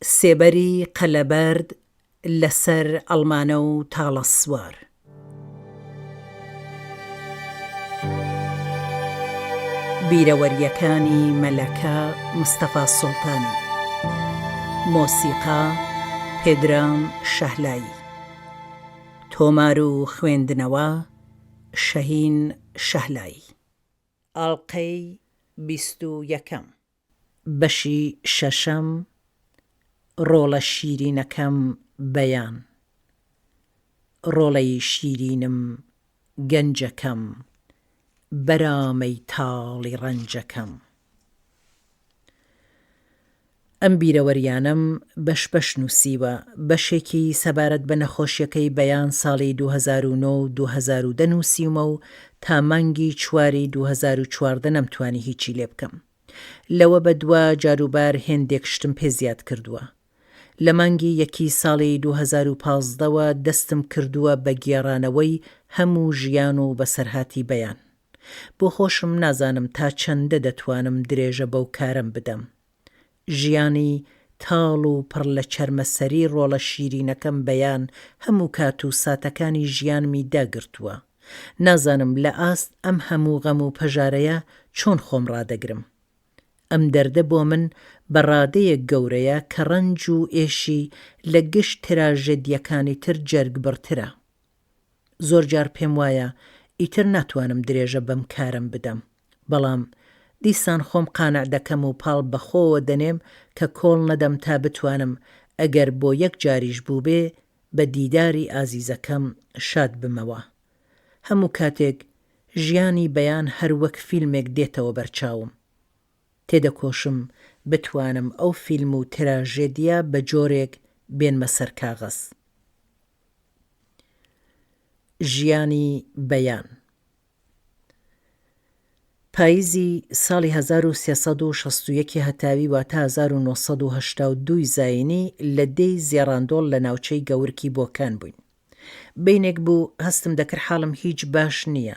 سێبەری قەلەبەرد لە سەر ئەڵمانە و تاڵە سوار. بیرەوەرییەکانی مەلەکە مستەفا سوڵتانی. مۆسیقا، پێدرام شەهلایی. تۆمار و خوێندنەوە، شەهین شەهلایی. ئاڵقەی 21. بەشی شەشەم، ڕۆڵە شیرینەکەم بەیان ڕۆڵەی شیرینم گەنجەکەم بەرامەی تاڵی ڕەنجەکەم. ئەم بیرەوەریانەم بەش بەش نووسیوە، بەشێکی سەبارەت بە نەخۆشیەکەی بەیان ساڵی 2009 و 2010 نووسیومە و تا مانگی چواری 2014 نەمتوانی هیچی لێ بکەم. لەوە بەدوا جاروبار هێندێک شتم پێ زیاد کردووە. لە مانگی یەکی ساڵی 2015 وە دەستم کردووە بە گێڕانەوەی هەموو ژیان و بەسەرهاتی بەیان. بۆ خۆشم نازانم تا چەندە دەتوانم درێژە بەو کارەم بدەم. ژیانی تاڵ و پڕ لە چەرمەسەری ڕۆڵە شیرینەکەم بەیان هەموو کات و ساتەکانی ژیانمی داگرتووە. نازانم لە ئاست ئەم هەموو غەم و پەژارەیە چۆن خۆم ڕادەگرم. ئەم دەردە بۆ من بە ڕادەیەک گەورەیە کە ڕەنج و ئێشی لە گشت تراژێدییەکانی تر جەرگبڕترە. زۆر جار پێم وایە ئیتر ناتوانم درێژە بەم کارەم بدەم، بەڵام دیسان خۆم قانع دەکەم و پاڵ بە خۆوە دەنێم کە کۆڵ نەدەم تا بتوانم ئەگەر بۆ یەک جاریش بووبێ بە دیداری ئازیزەکەم شاد بمەوە. هەموو کاتێک ژیانی بەیان هەر وەک فیلمێک دێتەوە بەرچاوم. تێدەکۆشم بتوانم ئەو فیلم و تراژێدییە بە جۆرێک بێنمە سەر کاغەز. ژیانی بەیان. پاییزی ساڵی 1361 ی هەتاوی واتە 1982 ی زایینی لە دێی زێڕاندۆڵ لە ناوچەی گەورکی بۆکان بووین. بەینێک بوو هەستم دەکرد حاڵم هیچ باش نییە.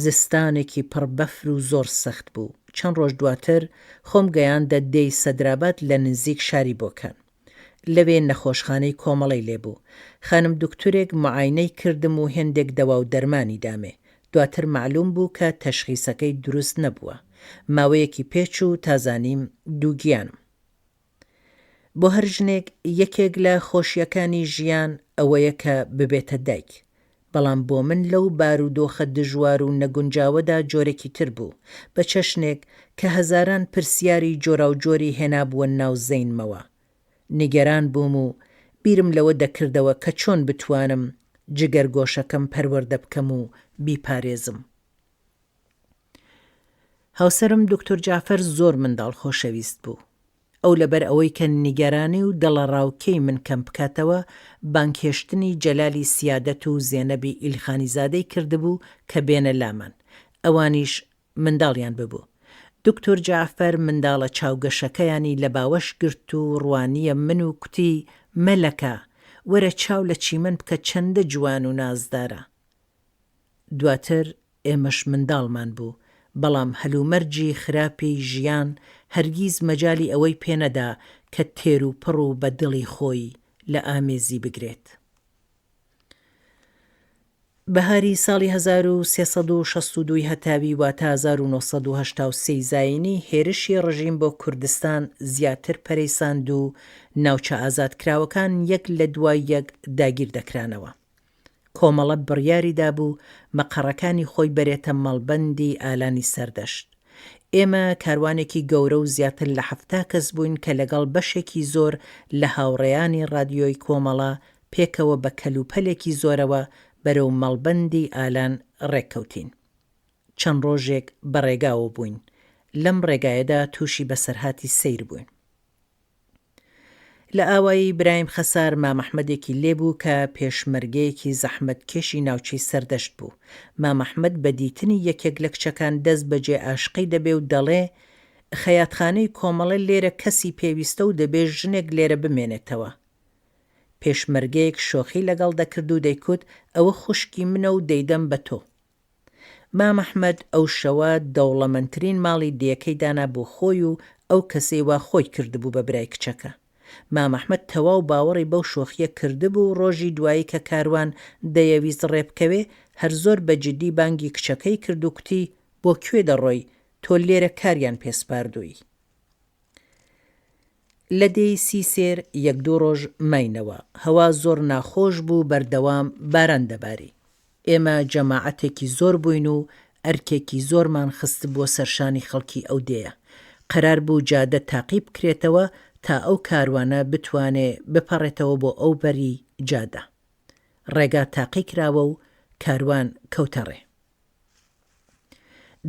زستانێکی پڕ بەفر و زۆر سەخت بوو. چەند ڕۆژ دواتر خۆم گەیاندە دێی سەدراباد لە نزیک شاری بۆکان. لەوێ نەخۆشخانەی کۆمەڵەی لێ بوو. خانم دوکتورێک معاینەی کردم و هێندێک دەوا و دەرمانی دامێ. دواتر مەعلووم بوو کە تەشخیسەکەی دروست نەبووە. ماوەیەکی پێ چوو تا زانیم دووگیانم. بۆ هەر ژنێک یەکێک لە خۆشییەکانی ژیان ئەوەیە کە ببێتە دایک. بەڵام بۆ من لەو بارودۆخە دژوار و نەگونجاوەدا جۆرێکی تر بوو، بە چەشنێک کە هەزاران پرسیاری جۆراوجۆری هێنابووە ناو زەینمەوە. نیگەران بووم و بیرم لەوە دەکردەوە کە چۆن بتوانم جگەرگۆشەکەم پەروەردە بکەم و بیپارێزم. هاوسەرم دوکتور جەعفەر زۆر منداڵ خۆشەویست بوو. ئەو لەبەر ئەوەی کە نیگەرانی و دڵەڕاوکێی من کەم بکاتەوە، بانگهێشتنی جەلالی سیادەت و زێنەبی ئیلخانیزادەی کردبوو کە بێنە لامان. ئەوانیش منداڵیان ببوو. دوکتور جەعفەر منداڵە چاوگەشەکەیانی لە باوەش گرت و ڕوانییە من و کوتی، مەلەکە، وەرە چاو لە چیمەن بکە چەندە جوان و نازدارە. دواتر ئێمەش منداڵمان بوو، بەڵام هەلومەرجی خراپی ژیان هەرگیز مەجالی ئەوەی پێ نەدا کە تێروپڕ و بە دڵی خۆی لە ئامێزی بگرێت. بەهاری ساڵی 1362 ی هەتاوی واتە 1983 ی زایینی هێرشی ڕژیم بۆ کوردستان زیاتر پەرەی ساند و ناوچە ئازادکراوەکان یەک لە دوای یەک داگیر دەکرانەوە. کۆمەڵە بڕیاری دابوو مەقەڕەکانی خۆی بەرێتە مەڵبەندی ئالانی سەردەشت. ئێمە کاروانێکی گەورە و زیاتر لە 70 کەس بووین کە لەگەڵ بەشێکی زۆر لە هاوڕێیانی ڕادیۆی کۆمەڵە پێکەوە بە کەلوپەلێکی زۆرەوە بەرەو مەڵبەندی ئالان ڕێککەوتین. چەند ڕۆژێک بە ڕێگاوە بووین. لەم ڕێگایەدا تووشی بەسەرهاتی سەیر بووین. لە ئاوایی برایم خەسار مامەحمەدێکی لێ بوو کە پێشمەرگەیەکی زەحمەتکێشی ناوچەی سەردەشت بوو. مامەحمەد بە دیتنی یەکێک لە کچەکان دەست بەجێ ئاشقی دەبێ و دەڵێ، خەیاتخانەی کۆمەڵە لێرە کەسی پێویستە و دەبێ ژنێک لێرە بمێنێتەوە. پێشمەرگەیەک شۆخی لەگەڵ دەکرد و دەیکوت ئەوە خوشکی منە و دەیدەم بە تۆ. مام ئەحمەد ئەو شەوە دەوڵەمەندترین ماڵی دێکەی دانا بۆ خۆی و ئەو کەسەی وا خۆی کردبوو بە برای کچەکە. مام ئەحمەد تەواو باوەڕی بەو شۆخییە کردبوو و ڕۆژی دوایی کە کاروان دەیەویست ڕێ بکەوێ، هەر زۆر بە جیددی بانگی کچەکەی کرد و کوتی، بۆ کوێ دەڕۆی، تۆ لێرە کاریان پێ سپاردووی. لە دێی سیسێر یەک دوو ڕۆژ ماینەوە. هەوا زۆر ناخۆش بوو بەردەوام باران دەباری. ئێمە جەماعەتێکی زۆر بووین و ئەرکێکی زۆرمان خستبووە سەرشانی خەڵکی ئەو دێیە. قەرار بوو جادە تاقی بکرێتەوە تا ئەو کاروانە بتوانێ بپەڕێتەوە بۆ ئەو بەری جادە. ڕێگا تاقی کراوە و کاروان کەوتە ڕێ.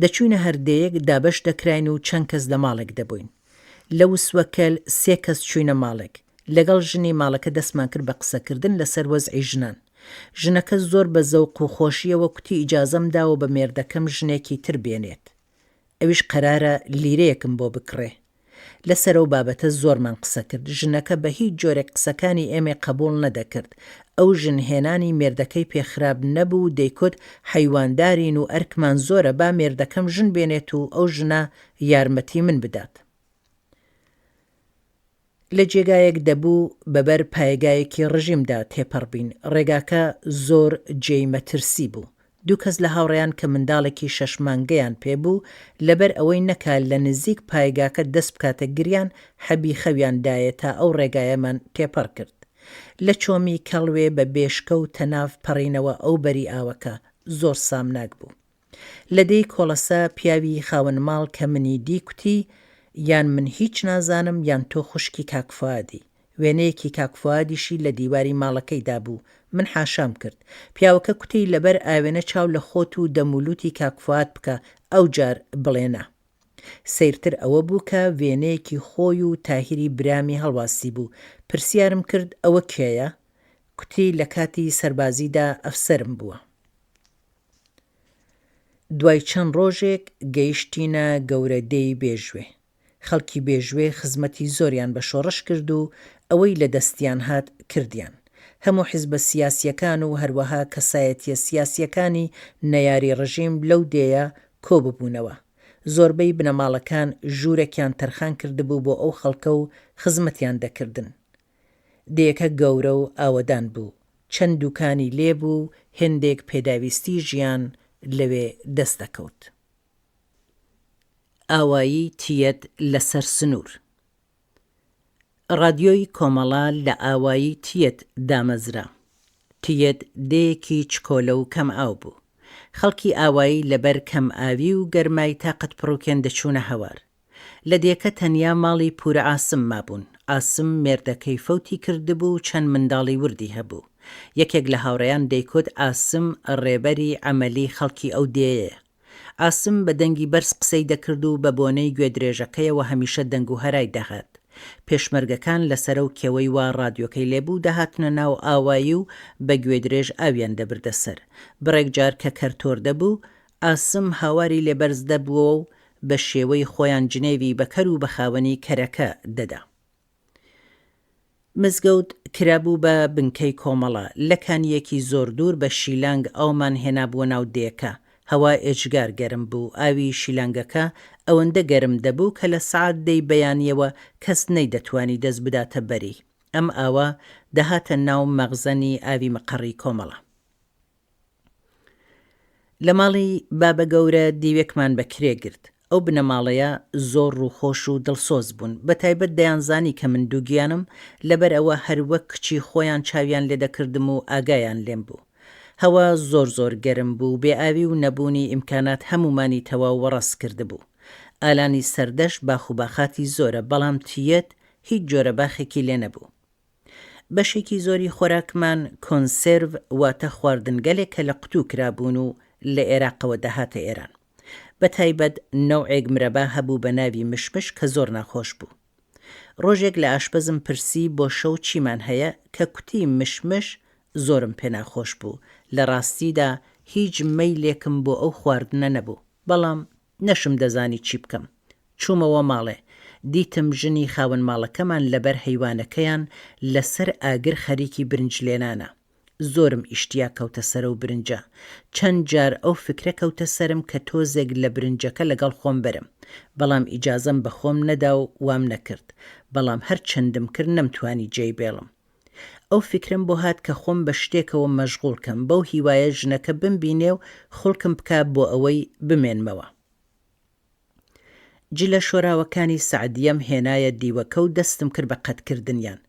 دەچووینە هەر دێیەک دابەش دەکراین و چەند کەس لە ماڵێک دەبووین. لە وسوەکەل سێ کەس چووینە ماڵێک. لەگەڵ ژنی ماڵەکە دەستمان کرد بە قسەکردن لەسەر وەزعی ژنان. ژنەکە زۆر بە زەوق و خۆشییەوە کوتی ئیجازەم داوە بە مێردەکەم ژنێکی تر بێنێت. ئەویش قەرارە لیرەیەکم بۆ بکڕێ. لەسەر ئەو بابەتە زۆرمان قسە کرد، ژنەکە بە هیچ جۆرێک قسەکانی ئێمەی قەبووڵ نەدەکرد، ئەو ژن هێنانی مێردەکەی پێ خراپ نەبوو و دەیکوت حەیواندارین و ئەرکمان زۆرە با مێردەکەم ژن بێنێت و ئەو ژنە یارمەتی من بدات. لە جێگایەک دەبوو بە بەر پایەگایەکی ڕژیمدا تێپەڕ بین، ڕێگاکە زۆر جێی مەترسی بوو. دوو کەس لە هاوڕێیان کە منداڵێکی شەش مانگەیان پێ بوو، لەبەر ئەوەی نەکا لە نزیک پایگاکە دەست بکاتە گریان، حەبی خەویان دایێ تا ئەو ڕێگایەمان تێپەڕ کرد. لە چۆمی کەڵوێ بە بێشکە و تەناف پەڕینەوە ئەو بەری ئاوەکە، زۆر سامناک بوو. لە دێی کۆڵەسە پیاوی خاوەن ماڵ کە منی دی کوتی، یان من هیچ نازانم یان تۆ خوشکی کاک فوئادی. وێنەیەکی کاک فوئادیشی لە دیواری ماڵەکەی دابوو، من حاشام کرد. پیاوەکە کوتی لەبەر ئاوێنە چاو لە خۆت و دەم و لوتی کاک فوئاد بکە ئەوجار بڵێ نا. سەیرتر ئەوە بوو کە وێنەیەکی خۆی و تاهیری برامی هەڵواسیبوو. پرسیارم کرد ئەوە کێیە؟ کوتی لە کاتی سەربازیدا ئەفسەرم بووە. دوای چەند ڕۆژێک گەیشتینە گەورە دێی بێژوێ. خەڵکی بێژوێ خزمەتی زۆریان بە شۆڕش کرد و ئەوەی لە دەستیان هات کردیان. هەموو حیزبە سیاسییەکان و هەروەها کەسایەتییە سیاسییەکانی نەیاری ڕژیم لەو دێیە کۆ ببوونەوە. زۆربەی بنەماڵەکان ژوورێکیان تەرخان کردبوو بۆ ئەو خەڵکە و خزمەتیان دەکردن. دێیەکە گەورە و ئاوەدان بوو، چەند دووکانی لێ بوو و هێندێک پێداویستی ژیان لەوێ دەست دەکەوت. ئاوایی تیەت لە سەر سنوور. ڕادیۆی کۆمەڵە لە ئاوایی تیەت دامەزرا. تیەت دێیەکی چکۆلە و کەم ئاو بوو. خەڵکی ئاوایی لەبەر کەم ئاوی و گەرمای تاقەتپڕوکێن دەچوونە هەوار. لە دێکە تەنیا ماڵی پورە عاسم مابوون، عاسم مێردەکەی فەوتی کردبوو و چەند منداڵی وردی هەبوو. یەکێک لە هاوڕێیان دەیکوت عاسم ڕێبەری عەمەلی خەڵکی ئەو دێیەیە. عاسم بە دەنگی بەرز قسەی دەکرد و بە بۆنەی گوێدرێژەکەیەوە هەمیشە دەنگ و هەرای دەهات. پێشمەرگەکان لە سەرەو کێوەی وا ڕادیۆکەی لێ بوو دەهاتنە ناو ئاوایی و بە گوێدرێژ ئاویان دەبردە سەر. بڕێک جار کە کەرتۆر دەبوو، عاسم هاواری لێ بەرز دەبووەوە و بە شێوەی خۆیان جنێوی بە کەر و بە خاوەنی کەرەکە دەدا. مزگەوت کرابوو بە بنکەی کۆمەڵە، لە کانییەکی زۆر دوور بە شیلانگ ئاومان هێنابووە ناو دێکە. هەوا ئێجگار گەرم بوو، ئاوی شیلانگەکە ئەوەندە گەرم دەبوو کە لە سەعات دەی بەیانییەوە کەس نەیدەتوانی دەست بداتە بەری. ئەم ئاوە دەهاتە ناو مەخزەنی ئاوی مقەڕی کۆمەڵە. لە ماڵی بابەگەورە دیوێکمان بە کرێ گرت. ئەو بنەماڵەیە زۆر ڕووخۆش و دڵسۆز بوون. بە تایبەت دەیانزانی کە من دووگیانم، لەبەر ئەوە هەر وەک کچی خۆیان چاویان لێ دەکردم و ئاگایان لێم بوو. هەوا زۆر زۆر گەرم بوو و بێئاوی و نەبوونی ئیمکانات هەموومانی تەواو وەڕەس کردبوو. ئالانی سەردەشت باخ و باخاتی زۆرە، بەڵام تییەت هیچ جۆرە باخێکی لێ نەبوو. بەشێکی زۆری خۆراکمان کۆنسێرڤ واتە خواردنگەلێک کە لە قوتوو کرابوون و لە ئێراقەوە دەهاتە ئێران. بە تایبەت نەوعێک مرەبا هەبوو بە ناوی مشمش کە زۆر ناخۆش بوو. ڕۆژێک لە ئاشپەزم پرسی بۆ شەو چیمان هەیە کە کوتی مشمش زۆرم پێ ناخۆش بوو، لە ڕاستیدا هیچ مەیلێکم بۆ ئەو خواردنە نەبوو، بەڵام نەشم دەزانی چی بکەم. چوومەوە ماڵێ. دیتم ژنی خاوەن ماڵەکەمان لەبەر هەیوانەکەیان لە سەر ئاگر خەریکی برنج لێنانە. زۆرم ئیشتیا کەوتە سەر ئەو برنجە. چەند جار ئەو فکرە کەوتە سەرم کە تۆزێک لە برنجەکە لەگەڵ خۆم بەرم. بەڵام ئیجازەم بە خۆم نەدا و وام نەکرد. بەڵام هەر چەندم کرد نەمتوانی جێی بێڵم. ئەو فیکرەم بۆ هات کە خۆم بە شتێکەوە مەشغوڵ کەم، بەو هیوایە ژنەکە بمبینێ و خوڵکم بکا بۆ ئەوەی بمێنمەوە. جلە شۆراوەکانی سەعدیەم هێنایە دیوەکە و دەستم کرد بە قەدکردنیان.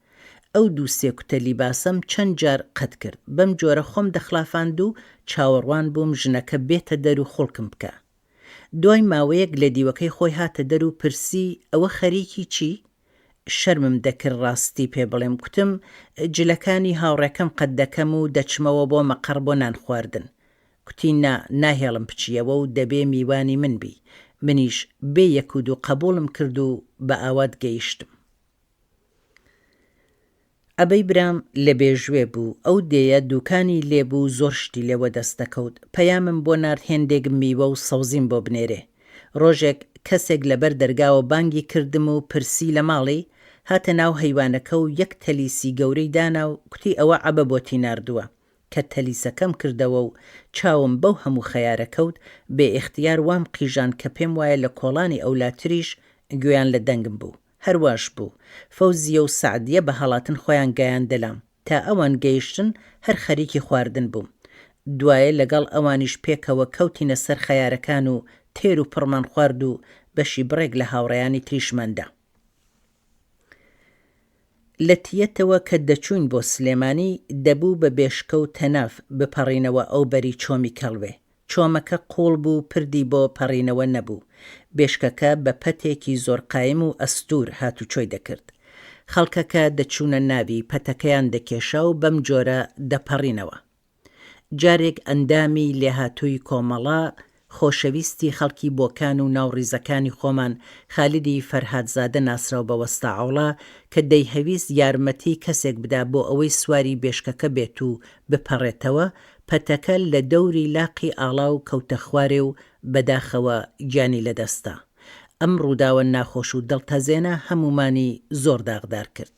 ئەو دوو سێ کوتە لیباسەم چەند جار قەد کرد. بەم جۆرە خۆم دەخلافاند و چاوەڕوان بووم ژنەکە بێتە دەر و خوڵکم بکا. دوای ماوەیەک لە دیوەکەی خۆی هاتە دەر و پرسی ئەوە خەریکی چی؟ شەرمم دەکرد ڕاستی پێ بڵێم، کوتم جلەکانی هاوڕێکەم قەد دەکەم و دەچمەوە بۆ مەقەڕ بۆ نانخواردن. کوتی نا ناهێڵم بچیەوە و دەبێ میوانی من بی. منیش بێ یەک و دوو قەبووڵم کرد و بە ئاوات گەیشتم. عەبەی برام لە بێژوێ بوو، ئەو دێیە دووکانی لێ بوو زۆر شتی لێ وەدەست دەکەوت، پەیامم بۆ نارد هێندێک میوە و سەوزیم بۆ بنێرێ. ڕۆژێک کەسێک لە بەر دەرگاوە بانگی کردم و پرسی لە ماڵی؟ هاتە ناو هەیوانەکە و یەک تەلیسی گەورەی دانا و کوتی ئەوە عەبە بۆتی ناردووە. کە تەلیسەکەم کردەوە و چاوم بەو هەموو خەیارە کەوت، بێ ئیختیار وام قیژاند کە پێم وایە لە کۆڵانی ئەولاتریش گوێیان لە دەنگم بوو. هەر واش بوو. فەوزیە و سەعدیە بە هەڵاتن خۆیان گەیاندە لام. تا ئەوان گەیشتن هەر خەریکی خواردن بووم. دوایێ لەگەڵ ئەوانیش پێکەوە کەوتینە سەر خەیارەکان و تێر و پڕمان خوارد و بەشی بڕێک لە هاوڕێیانی تریشمان دا. لە تیەتەوە کە دەچووین بۆ سلێمانی، دەبوو بە بێشکە و تەناف بپەڕینەوە ئەوبەری چۆمی کەڵوێ. چۆمەکە قووڵ بوو پردی بۆ پەڕینەوە نەبوو. بێشکەکە بە پەتێکی زۆر قایم و ئەستوور هاتوچۆی دەکرد. خەڵکەکە دەچوونە ناوی، پەتەکەیان دەکێشا و بەم جۆرە دەپەڕینەوە. جارێک ئەندامی لێهاتووی کۆمەڵە، خۆشەویستی خەڵکی بۆکان و ناو ڕیزەکانی خۆمان خالیدی فەرهادزادە ناسراو بە وەستا عەوڵا کە دەیهەویست یارمەتی کەسێک بدا بۆ ئەوەی سواری بێشکەکە بێت و بپەڕێتەوە، پەتەکە لە دەوری لاقی ئاڵا و کەوتە خوارێ و بەداخەوە گیانی لەدەستدا. ئەم ڕووداوە ناخۆش و دڵتەزێنە هەموومانی زۆر داغدار کرد.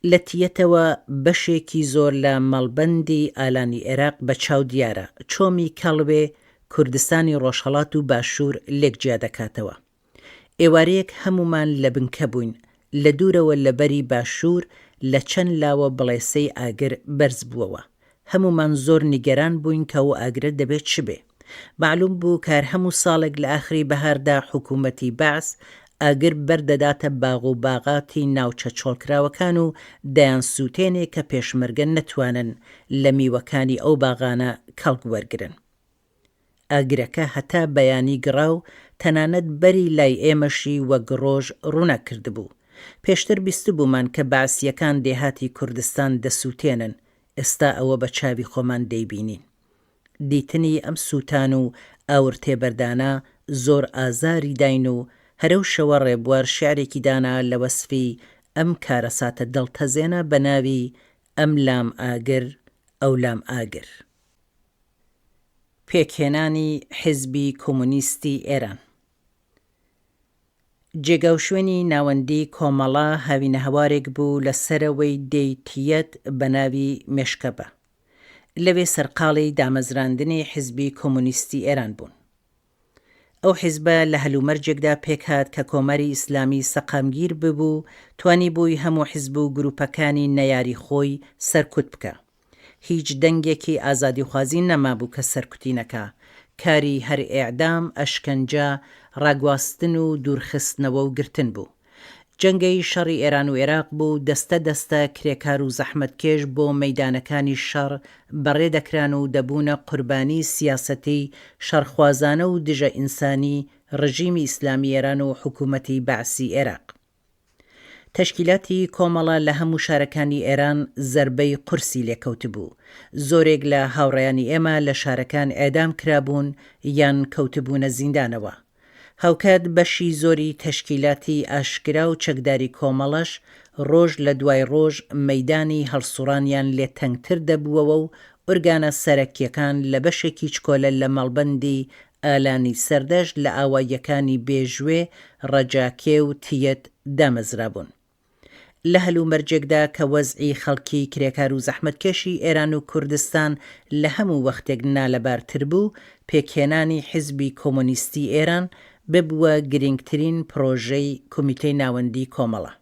لە تیەتەوە بەشێکی زۆر لە مەڵبەندی ئالانی ئێراق بە چاو دیارە، چۆمی کەڵوێ کوردستانی ڕۆژهەڵات و باشوور لێک جیا دەکاتەوە. ئێوارەیەک هەموومان لە بنکە بووین، لە دوورەوە لە بەری باشوور لە چەند لاوە بڵێسەی ئاگر بەرز بووەوە. هەموومان زۆر نیگەران بووین کە ئەو ئاگرە دەبێ چ بێ. مەعلووم بوو کە هەر هەموو ساڵێک لە ئاخری بەهاردا حکوومەتی بەعس ئاگر بەر دەداتە باغ و باغاتی ناوچە چۆڵکراوەکان و دەیانسووتێنێ کە پێشمەرگە نەتوانن لە میوەکانی ئەو باغانە کەڵک وەرگرن. ئاگرەکە هەتا بەیانی گڕا و تەنانەت بەری لای ئێمەشی وەک ڕۆژ ڕووناک کردبوو. پێشتر بیستبوومان کە بەعسییەکان دێهاتی کوردستان دەسووتێنن، ئێستا ئەوە بە چاوی خۆمان دەیبینین. دیتنی ئەم سووتان و ئاورتێبەردانە زۆر ئازاری داین و هەرەو شەوە ڕێبوار شیعرێکی دانا لە وەسفی ئەم کارەساتە دڵتەزێنە بە ناوی ئەم لام ئاگر ئەو لام ئاگر. پێکهێنانی حیزبی کۆمۆنیستی ئێران. جێگاوشوێنی ناوەندی کۆمەڵە هاوینەهەوارێک بوو لە سەرەوەی دێی تیەت بە ناوی مێشکەبە. لەوێ سەرقاڵی دامەزراندنی حیزبی کۆمۆنیستی ئێران بوون. ئەو حیزبە لە هەلومەرجێکدا پێکهات کە کۆماری ئیسلامی سەقامگیر ببوو، توانیبووی هەموو حیزب و گرووپەکانی نەیاری خۆی سەرکوت بکا. هیچ دەنگێکی ئازادیخوازی نەمابوو کە سەرکوتی نەکا. کاری هەر ئێعدام، ئەشکەنجە، ڕاگواستن و دوورخستنەوە و گرتن بوو. جەنگەی شەڕی ئێران و ئێراق بوو، دەستە دەستە کرێکار و زەحمەتکێش بۆ مەیدانەکانی شەڕ بەڕێ دەکران و دەبوونە قوربانی سیاسەتی شەڕخوازانە و دژە ئینسانی ڕژیمی ئیسلامی ئێران و حکوومەتی بەعسی ئێراق. تەشکیلاتی کۆمەڵە لە هەموو شارەکانی ئێران زەربەی قورسی لێکەوتبوو. زۆرێک لە هاوڕێیانی ئێمە لە شارەکان ئێعدام کرابوون یان کەوتبوونە زیندانەوە. هاوکات بەشی زۆری تەشکیلاتی ئاشکرا و چەکداری کۆمەڵەش ڕۆژ لە دوای ڕۆژ مەیدانی هەڵسوڕانیان لێ تەنگتر دەبووەوە و ئورگانە سەرەکییەکان لە بەشێکی چکۆلە لە مەڵبەندی ئالانی سەردەشت لە ئاواییەکانی بێژوێ، ڕەجاکێ و تیەت دامەزرابوون. لە هەلومەرجێکدا کە وەزعی خەڵکی کرێکار و زەحمەتکێشی ئێران و کوردستان لە هەموو وەختێک نالەبارتر بوو، پێکهێنانی حیزبی کۆمۆنیستی ئێران ببووە گرینگترین پڕۆژەی کومیتەی ناوەندی کۆمەڵە.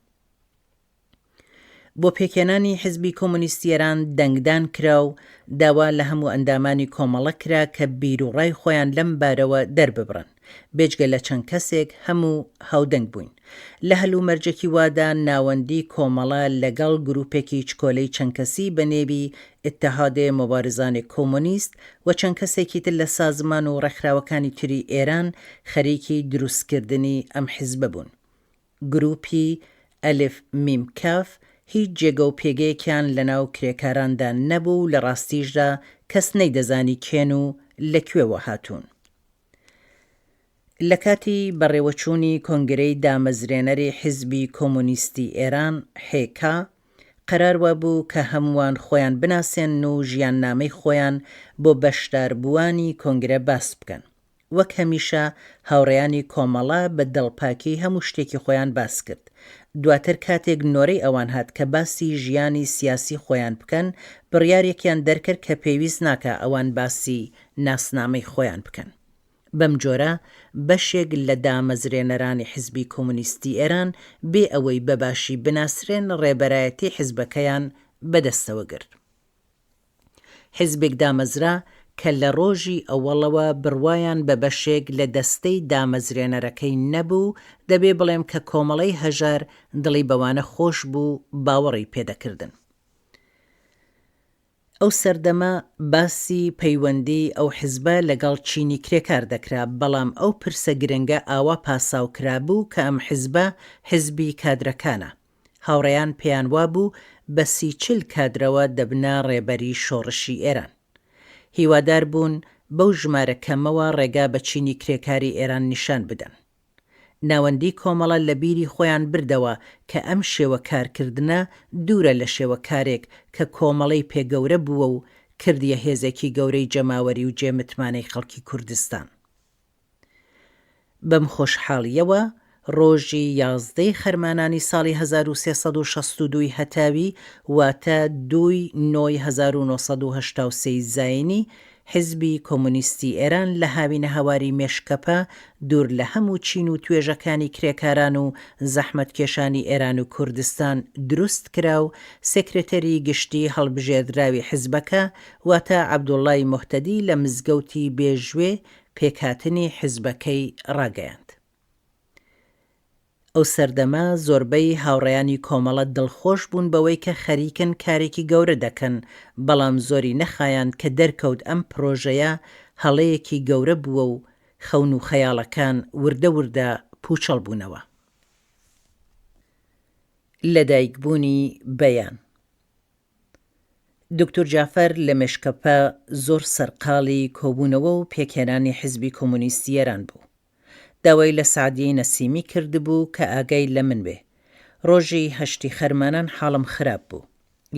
بۆ پێکهێنانی حیزبی کۆمۆنیستی ئێران دەنگدان کرا و داوا لە هەموو ئەندامانی کۆمەڵە کرا کە بیروڕای خۆیان لەم بارەوە دەرببڕن. بێجگە لە چەند کەسێک هەموو هاودەنگ بووین. لە هەلومەرجێکی وادا ناوەندی کۆمەڵە لەگەڵ گروپێکی چکۆلەی چەند کەسی بە نێوی اتحاد مبارزان کمونیست و چەند کەسێکی تر لە سازمان و ڕێکخراوەکانی تری ئێران خەریکی دروستکردنی ئەم حیزبە بوون. گروپی، ئەلف میم کاف، هیچ جێگە و پێگەیەکیان لەناو کرێکاراندا نەبوو و لە ڕاستیشدا کەس نەیدەزانی کێن و لە کوێوە هاتوون. لە کاتی بەڕێوەچوونی کۆنگرەی دامەزرێنەری حیزبی کۆمۆنیستی ئێران، حێکا، قەرار وابوو کە هەمووان خۆیان بناسێنن و ژیاننامەی خۆیان بۆ بەشداربووانی کۆنگرە باس بکەن. وەک هەمیشە هاوڕێیانی کۆمەڵە بە دڵپاکی هەموو شتێکی خۆیان باس کرد. دواتر کاتێک نۆرەی ئەوان هات کە باسی ژیانی سیاسی خۆیان بکەن، بڕیارێکیان دەرکرد کە پێویست ناکا ئەوان باسی ناسنامەی خۆیان بکەن. بەم جۆرە بەشێک لە دامەزرێنەرانی حزبی کۆمۆنیستی ئێران بێ ئەوەی بە باشی بناسرێن ڕێبەرایەتی حزبەکەیان بەدەستەوە گرت. حیزبێک دامەزرا کە لە ڕۆژی ئەوەڵەوە بڕوایان بە بەشێک لە دەستەی دامەزرێنەرەکەی نەبوو، دەبێ بڵێم کە کۆمەڵەی هەژار دڵی بەوانە خۆش بوو باوەڕی پێ دەکردن. ئەو سەردەمە باسی پەیوەندیی ئەو حیزبە لەگەڵ چینی کرێکار دەکرا، بەڵام ئەو پرسە گرنگە ئاوا پاساو کرابوو کە ئەم حیزبە حیزبی کادرەکانە. هاوڕێیان پێیان وابوو بە سی چل کادرەوە دەبنە ڕێبەری شۆڕشی ئێران. هیوادار بوون بەو ژمارە کەمەوە ڕێگا بە چینی کرێکاری ئێران نیشان بدەن. ناوەندی کۆمەڵە لە بیری خۆیان بردەوە کە ئەم شێوە کارکردنە دوورە لە شێوە کارێک کە کۆمەڵەی پێ گەورە بووە و کردیە هێزێکی گەورەی جەماوەری و جێ متمانەی خەڵکی کوردستان. بەم خۆشحاڵییەوە ڕۆژی یازدەی خەرمانانی ساڵی 1362 ی هەتاوی واتە دووی نۆی 1983 ی زاینی حیزبی کۆمۆنیستی ئێران لە هاوینەهەواری مێشکەپە دوور لە هەموو چین و توێژەکانی کرێکاران و زەحمەتکێشانی ئێران و کوردستان دروست کرا و سێکرێتەری گشتی هەڵبژێردراوی حیزبەکە واتە عەبدوڵای موهتەدی لە مزگەوتی بێژوێ پێکهاتنی حیزبەکەی ڕاگەیاند. ئەو سەردەمە زۆربەی هاوڕێیانی کۆمەڵە دڵخۆش بوون بەوەی کە خەریکن کارێکی گەورە دەکەن، بەڵام زۆری نەخایاند کە دەرکەوت ئەم پرۆژەیە هەڵەیەکی گەورە بووە و خەون و خەیاڵەکان وردە وردە پووچەڵ بوونەوە. لەدایکبوونی بەیان. دوکتور جەعفەر لە مێشکەپە زۆر سەرقاڵی کۆبوونەوە و پێکهێنانی حیزبی کۆمۆنیستی ئێران بوو. داوای لە سەعدیەی نەسیمی کردبوو کە ئاگای لە من بێ. ڕۆژی هەشتی خەرمانان حاڵم خراپ بوو.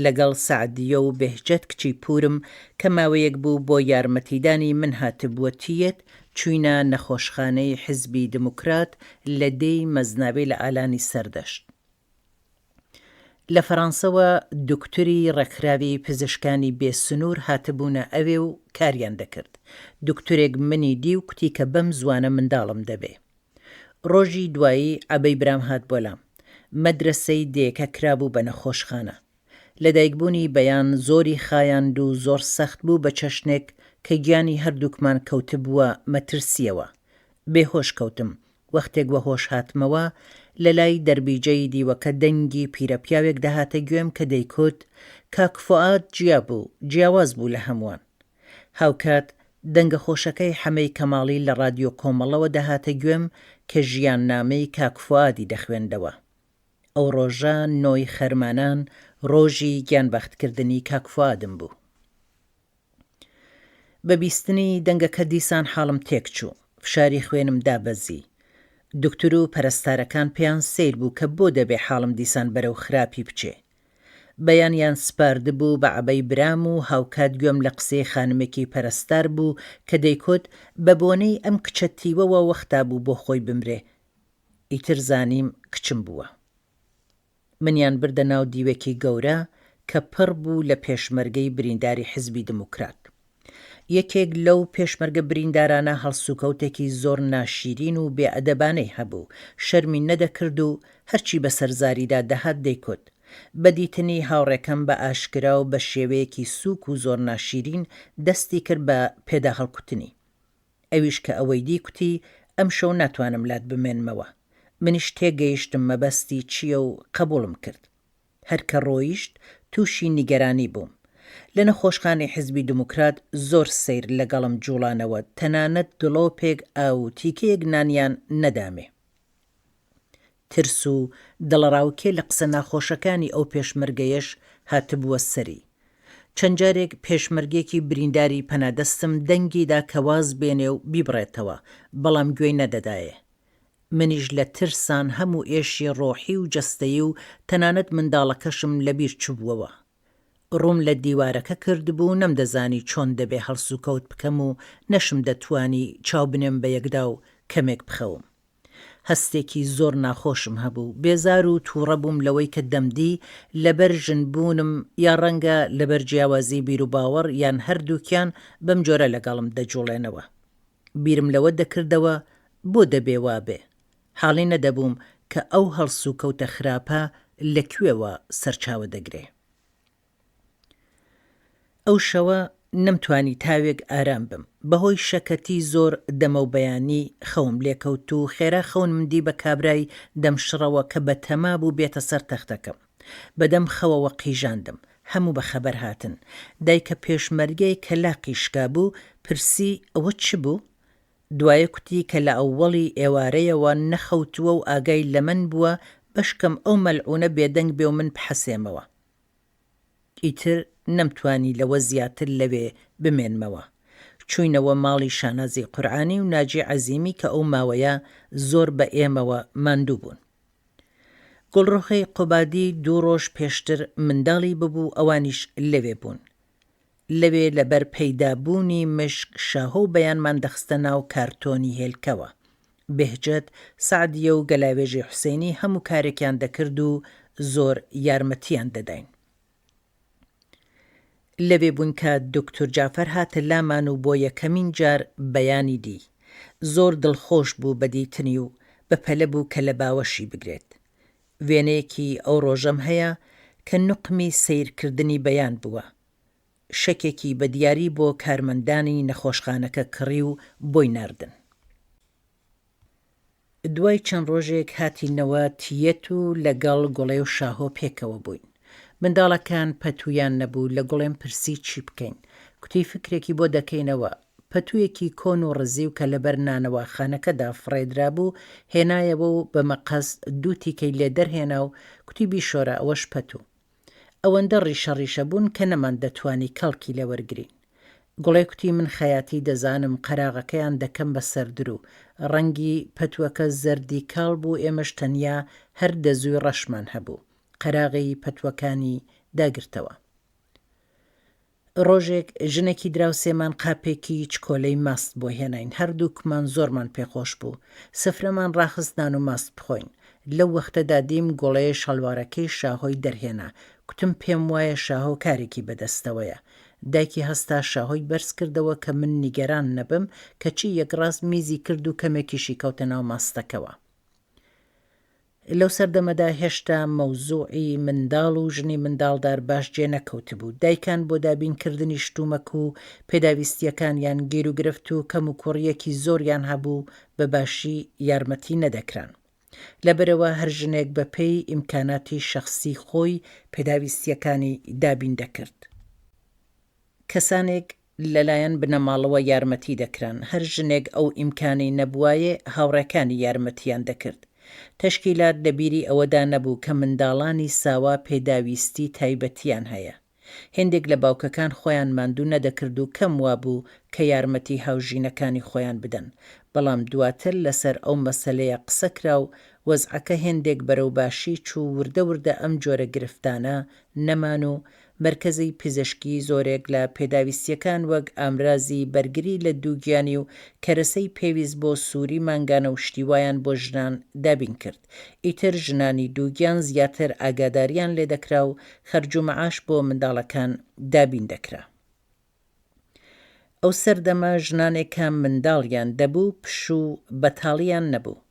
لەگەڵ سەعدیە و بێهجەت کچی پوورم کە ماوەیەک بوو بۆ یارمەتیدانی من هاتبووە تییەت چووینە نەخۆشخانەی حیزبی دموکرات لە دێی مەزناوێ لە ئالانی سەردەشت. لە فەرانسەوە دوکتوری ڕێکخراوی پزشکانی بێ سنوور هاتبوونە ئەوێ و کاریان دەکرد. دوکتورێک منی دی و کوتی کە بەم زووانە منداڵم دەبێ. ڕۆژی دوایی عەبەی برام هات بۆ لام. مەدرەسەی دێکە کرابوو بە نەخۆشخانە. لەدایکبوونی بەیان زۆری خایاند و زۆر سەخت بوو بە چەشنێک کە گیانی هەردووکمان کەوتبووە مەترسییەوە. بێهۆش کەوتم. وەختێک وە هۆش هاتمەوە، لە لای دەربیجەی دیوەکە دەنگی پیرەپیاوێک دەهاتە گوێم کە دەیکوت، کاک فوئاد جیا بوو، جیاواز بوو لە هەمووان. هاوکات دەنگە خۆشەکەی حەمەی کەماڵی لە ڕادیۆ کۆمەڵەوە دەهاتە گوێم کە ژیاننامەی کاک فوئادی دەخوێندەوە. ئەو ڕۆژە نۆی خەرمانان ڕۆژی گیانبەختکردنی کاک فوئادم بوو. بە بیستنی دەنگەکە دیسان حاڵم تێکچوو، فشاری خوێنم دابەزی. دوکتور و پەرستارەکان پێیان سەیر بوو کە بۆ دەبێ حاڵم دیسان بەرەو خراپی بچێ. بەیانیان سپاردبوو بە عەبەی برام و هاوکات گوێم لە قسەی خانمێکی پەرستار بوو کە دەیکوت بە بۆنەی ئەم کچە تیوەوە وەختا بوو بۆ خۆی بمرێ. ئیتر زانیم کچم بووە. منیان بردە ناو دیوێکی گەورە کە پڕ بوو لە پێشمەرگەی برینداری حیزبی دموکرات. یەکێک لەو پێشمەرگە بریندارانە هەڵسوکەوتێکی زۆر ناشیرین و بێ ئەدەبانەی هەبوو، شەرمی نەدەکرد و هەرچی بەسەر زاریدا دەهات دەیکوت. بە دیتنی هاوڕێکەم بە ئاشکرا و بە شێوەیەکی سووک و زۆر ناشیرین دەستی کرد بە پێداهەڵکوتنی. ئەویش کە ئەوەی دی کوتی ئەمشەو ناتوانم لات بمێنمەوە. منیش تێگەیشتم مەبەستی چییە و قەبووڵم کرد. هەر کە ڕۆیشت تووشی نیگەرانی بووم. لە نەخۆشخانەی حیزبی دموکرات زۆر سەیر لەگەڵم جووڵانەوە، تەنانەت دڵۆپێک ئاو و تیکەیەک نانیان نەدامێ. ترس و دڵەڕاوکێ لە قسە ناخۆشەکانی ئەو پێشمەرگەیەش هاتبووە سەری. چەند جارێک پێشمەرگێکی برینداری پەنادەستم دەنگی دا کە واز بێنێ و بیبڕێتەوە، بەڵام گوێی نەدەدایێ. منیش لە ترسان هەموو ئێشی ڕۆحی و جەستەیی و تەنانەت منداڵەکەشم لەبیر چبووەوە. ڕووم لە دیوارەکە کردبوو، نەمدەزانی چۆن دەبێ هەڵسوکەوت بکەم و نەشمدەتوانی چاو بنێم بە یەکدا و کەمێک بخەوم. هەستێکی زۆر ناخۆشم هەبوو، بێزار و تووڕە بووم لەوەی کە دەمدی لەبەر ژن بوونم یا ڕەنگە لەبەر جیاوازی بیروباوەڕ یان هەردووکیان بەم جۆرە لەگەڵم دەجوڵێنەوە. بیرم لەوە دەکردەوە بۆ دەبێ وابێ؟ حاڵی نەدەبووم کە ئەو هەڵسوکەوتە خراپە لە کوێوە سەرچاوە دەگرێ. ئەو شەوە نەمتوانی تاوێک ئارام بم. بەهۆی شەکەتی زۆر دەمەو بەیانی خەوم لێکەوت و خێرا خەونم دی بە کابرای دەمشڕەوە کە بەتەما بوو بێتە سەر تەختەکەم. بەدەم خەوەوە قیژاندم. هەموو بە خەبەر هاتن. دایکە پێشمەرگەی کە لاقی شکابوو، پرسی ئەوە چ بوو؟ دوایە کوتی کە لە ئەوەڵی ئێوارەیەوە نەخەوتووە و ئاگای لەمن بووە، بەشکەم ئەو مەلعوونە بێدەنگ بێ و من بحەسێمەوە. ئیتر نەمتوانی لەوە زیاتر لەوێ بمێنمەوە. چووینەوە ماڵی شانازی قورعانی و ناجی عەزیمی کە ئەو ماوەیە زۆر بە ئێمەوە ماندوو بوون. گوڵڕوخی قوبادی دوو ڕۆژ پێشتر منداڵی ببوو ئەوانیش لەوێ بوون. لەوێ لەبەر پەیدا بوونی مشک شاهۆ و بەیانمان دەخستە ناو کارتۆنی هێلکەوە. بێهجەت سەعدیە و گەلاوێژی حوسەینی هەموو کارێکیان دەکرد و زۆر یارمەتیان دەداین. لەوێ بووین کە دوکتور جەعفەر هاتە لامان و بۆ یەکەمین جار بەیانی دی. زۆر دڵخۆش بوو بە دیتنی و بە پەلە بوو کە لە باوەشی بگرێت. وێنەیەکی ئەو ڕۆژەم هەیە کە نوقمی سەیر کردنی بەیان بووە. شەکێکی بە دیاری بۆ کارمەندانی نەخۆشخانەکە کڕی و بۆی ناردن. دوای چەند ڕۆژێک هاتینەوە تیەت و لە گەڵ گوڵێ و شاهۆ پێکەوە بووین. منداڵەکان پەتوویان نەبوو، لە گوڵێم پرسی چی بکەین؟ کوتی فکرێکی بۆ دەکەینەوە. پەتوویەکی کۆن و ڕزیو کە لەبەر نانەواخانەکەدا فڕێدرابوو هێنایەوە و بە مەقەست دوو تیکەی لێ دەرهێنا و کوتی بیشۆرە ئەوەش پەتوو. ئەوەندە ڕیشە ڕیشە بوون کە نەمان دەتوانی کەڵکی لێ وەرگرین. گوڵێ کوتی من خەیاتی دەزانم قەراغەکەیان دەکەم بە سەردرو. ڕەنگی پەتووەکە زەردی کاڵ بوو ئێمەش تەنیا هەر دەزووی ڕەشمان هەبوو. قەراغی پەتووەکانی داگرتەوە. ڕۆژێک ژنێکی دراوسێمان قاپێکی چکۆلەی ماست بۆ هێناین، هەردووکمان زۆرمان پێخۆش بوو. سفرەمان ڕاخست نان و ماست بخۆین. لەو وەختەدا دیم گوڵێ شەڵوارەکەی شاهۆی دەرهێنا. کوتم پێم وایە شاهۆ کارێکی بەدەستەوەیە. دایکی هەستا شاهۆی بەرز کردەوە کە من نیگەران نەبم، کەچی یەکڕاست میزی کرد و کەمێکیشی کەوتە ناو ماستەکەوە. لەو سەردەمەدا هێشتا مەوزوعی منداڵ و ژنی منداڵدار باش جێ نەکەوتبوو، دایکان بۆ دابینکردنی شتومەک و پێداویستییەکانیان گیروگرفت و کەموکوڕییەکی زۆریان هەبوو بە باشی یارمەتی نەدەکران. لەبەرئەوە هەر ژنێک بە پێی ئیمکاناتی شەخسی خۆی پێداویستییەکانی دابین دەکرد. کەسانێک لەلایەن بنەماڵەوە یارمەتی دەکران، هەر ژنێک ئەو ئیمکانەی نەبوایێ هاوڕێکانی یارمەتیان دەکرد. تەشکیلات لە بیری ئەوەدا نەبوو کە منداڵانی ساوا پێداویستی تایبەتیان هەیە. هێندێک لە باوکەکان خۆیان ماندوو نەدەکرد و کەم وابوو کە یارمەتی هاوژینەکانی خۆیان بدەن، بەڵام دواتر لەسەر ئەو مەسەلەیە قسە کرا و وەزعەکە هێندێک بەرەو باشی چوو وردە وردە ئەم جۆرە گرفتانە نەمان و مەرکەزی پزیشکی زۆرێک لە پێداویستییەکان وەک ئامرازی بەرگری لە دووگیانی و کەرەسەی پێویست بۆ سووری مانگانە و شتی وایان بۆ ژنان دابین کرد. ئیتر ژنانی دووگیان زیاتر ئاگاداریان لێدەکرا و خەرج و مەعاش بۆ منداڵەکان دابین دەکرا. ئەو سەردەمە ژنانێک کە منداڵیان دەبوو پشوو بەتاڵیان نەبوو.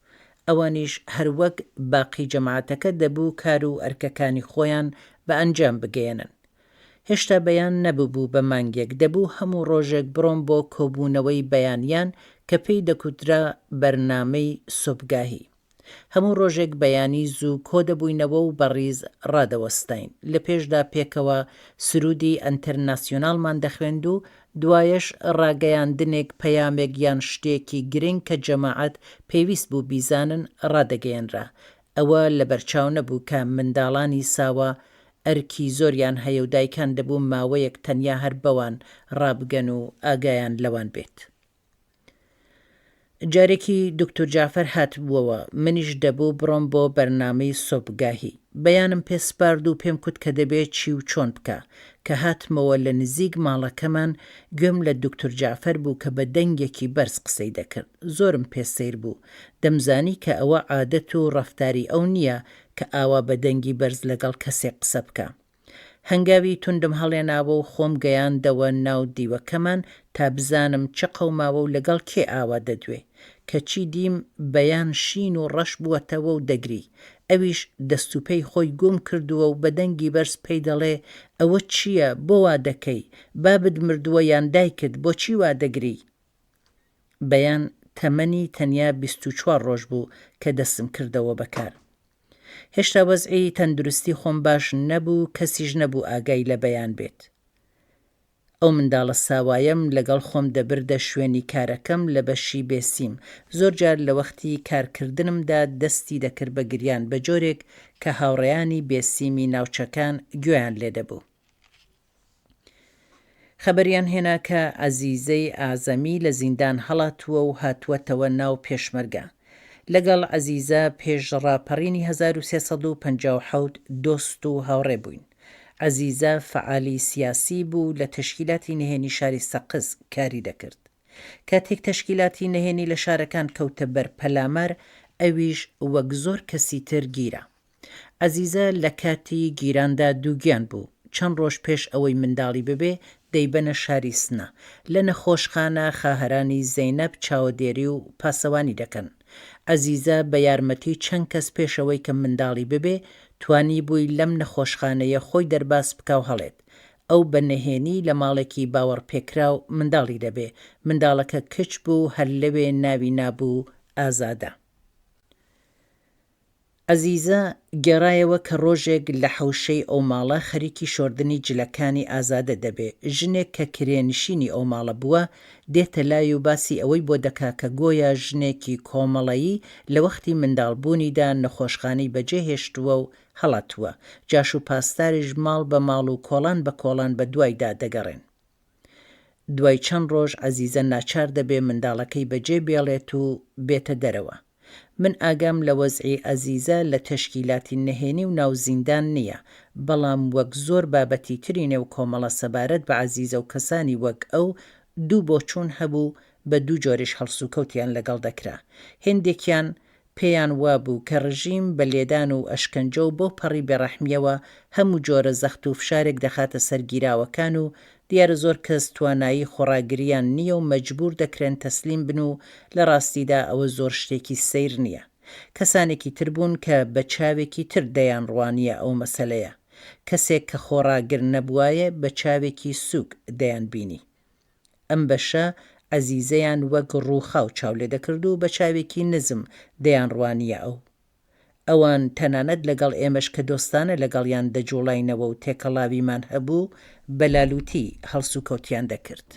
ئەوانیش هەر وەک باقی جەماعەتەکە دەبوو کار و ئەرکەکانی خۆیان بە ئەنجام بگەیەنن. هێشتا بەیان نەببوو بە مانگێک دەبوو هەموو ڕۆژێک بڕۆم بۆ کۆبوونەوەی بەیانیان کە پێی دەکوترا بەرنامەی سوبگاهی. هەموو ڕۆژێک بەیانی زوو کۆدەبووینەوە و بە ڕیز ڕادەوەستاین. لە پێشدا پێکەوە سروودی ئەنتەرناسیۆنالمان دەخوێند و دوایەش ڕاگەیاندنێک، پەیامێک یان شتێکی گرنگ کە جەماعەت پێویست بوو بیزانن ڕادەگەیەنرا. ئەوە لەبەرچاو نەبوو کە منداڵانی ساوا ئەرکی زۆریان هەیە و دایکان دەبوو ماوەیەک تەنیا هەر بەوان ڕابگەن و ئاگایان لەوان بێت. جارێکی دوکتور جەعفەر هاتبووەوە، منیش دەبوو بڕۆم بۆ بەرنامەی سۆبگاهی. بەیانم پێ سپارد و پێم کوت کە دەبێ چی و چۆن بکا. کە هاتمەوە لە نزیک ماڵەکەمان گوێم لە دوکتور جەعفەر بوو کە بە دەنگێکی بەرز قسەی دەکرد. زۆرم پێ سەیر بوو. دەمزانی کە ئەوە عادەت و ڕەفتاری ئەو نییە کە ئاوا بە دەنگی بەرز لەگەڵ کەسێک قسە بکا. هەنگاوی توندم هەڵێناوە و خۆم گەیاندەوە ناو دیوەکەمان تا بزانم چ قەوماوە و لەگەڵ کێ ئاوا دەدوێ. کەچی دیم بەیان شین و ڕەش بووەتەوە و دەگری. ئەویش دەست و پێی خۆی گوم کردووە و بە دەنگی بەرز پێی دەڵێ ئەوە چییە، بۆ وا دەکەی؟ بابت مردووە یان دایکت، بۆچی وا دەگری؟ بەیان تەمەنی تەنیا 24 ڕۆژ بوو کە دەستم کردەوە بە کار. هێشتا وەزعی تەندروستی خۆم باش نەبوو کەسیش نەبوو ئاگای لە بەیان بێت. ئەو منداڵە ساوایەم لەگەڵ خۆم دەبردە شوێنی کارەکەم لە بەشی بێسیم، زۆر جار لە وەختی کارکردنمدا دەستی دەکرد بە گریان بە جۆرێک کە هاوڕێیانی بێسیمی ناوچەکان گوێیان لێ دەبوو. خەبەریان هێنا کە عەزیزەی ئەعزەمی لە زیندان هەڵاتووە و هاتووەتەوە ناو پێشمەرگە. لەگەڵ عەزیزە پێش ڕاپەڕینی 1357 دۆست و هاوڕێ بووین. عەزیزە فەعالی سیاسی بوو لە تەشکیلاتی نهێنی شاری سەقز کاری دەکرد. کاتێک تەشکیلاتی نهێنی لە شارەکان کەوتە بەر پەلامار ئەویش وەک زۆر کەسی تر گیرا. عەزیزە لە کاتی گیراندا دووگیان بوو، چەند ڕۆژ پێش ئەوەی منداڵی ببێ دەیبەنە شاری سنە، لە نەخۆشخانە خاهەرانی زەینەب چاوەدێری و پاسەوانی دەکەن. عەزیزە بە یارمەتی چەند کەس پێش ئەوەی کە منداڵی ببێ توانیبووی لەم نەخۆشخانەیە خۆی دەرباز بکا و هەڵێت. ئەو بە نهێنی لە ماڵێکی باوەڕپێکراو منداڵی دەبێ، منداڵەکە کچ بوو هەر لەوێ ناوی نابوو ئازادە. عەزیزە گێڕایەوە کە ڕۆژێک لە حەوشەی ئەو ماڵە خەریکی شۆردنی جلەکانی ئازادە دەبێ، ژنێک کە کرێنشینی ئەو ماڵە بووە، دێتە لای و باسی ئەوەی بۆ دەکا کە گۆیا ژنێکی کۆمەڵەیی لە وەختی منداڵبوونیدا نەخۆشخانەی بەجێ هێشتووە و هەڵاتووە، جاش و پاسداریش ماڵ بە ماڵ و کۆڵان بە کۆڵان بە دوایدا دەگەڕێن. دوای چەند ڕۆژ عەزیزە ناچار دەبێ منداڵەکەی بەجێ بێڵێت و بێتە دەرەوە. من ئاگام لە وەزعی عەزیزە لە تەشکیلاتی نهێنی و ناو زیندان نییە، بەڵام وەک زۆر بابەتی تری نێو کۆمەڵە سەبارەت بە عەزیزە و کەسانی وەک ئەو دوو بۆچوون هەبوو بە دوو جۆریش هەڵسوکەوتیان لەگەڵ دەکرا. هێندێکیان پێیان وابوو کە ڕژیم بە لێدان و ئەشکەنجە و بەو پەڕی بێڕەحمییەوە هەموو جۆرە زەخت و فشارێک دەخاتە سەر گیراوەکان و دیارە زۆر کەس توانایی خۆڕاگرییان نییە و مەجبوور دەکرێن تەسلیم بن و لە ڕاستیدا ئەوە زۆر شتێکی سەیر نییە. کەسانێکی تر بوون کە بە چاوێکی تر دەیانڕوانییە ئەو مەسەلەیە. کەسێک کە خۆڕاگر نەبوایە بە چاوێکی سووک دەیانبینی. ئەم بەشە عەزیزەیان وەک ڕووخاو چاو لێ دەکرد و بە چاوێکی نزم دەیانڕوانییە ئەو. ئەوان تەنانەت لەگەڵ ئێمەش کە دۆستانە لەگەڵیان دەجووڵاینەوە و تێکەڵاویمان هەبوو، بە لالووتی هەڵسوکەوتیان دەکرد.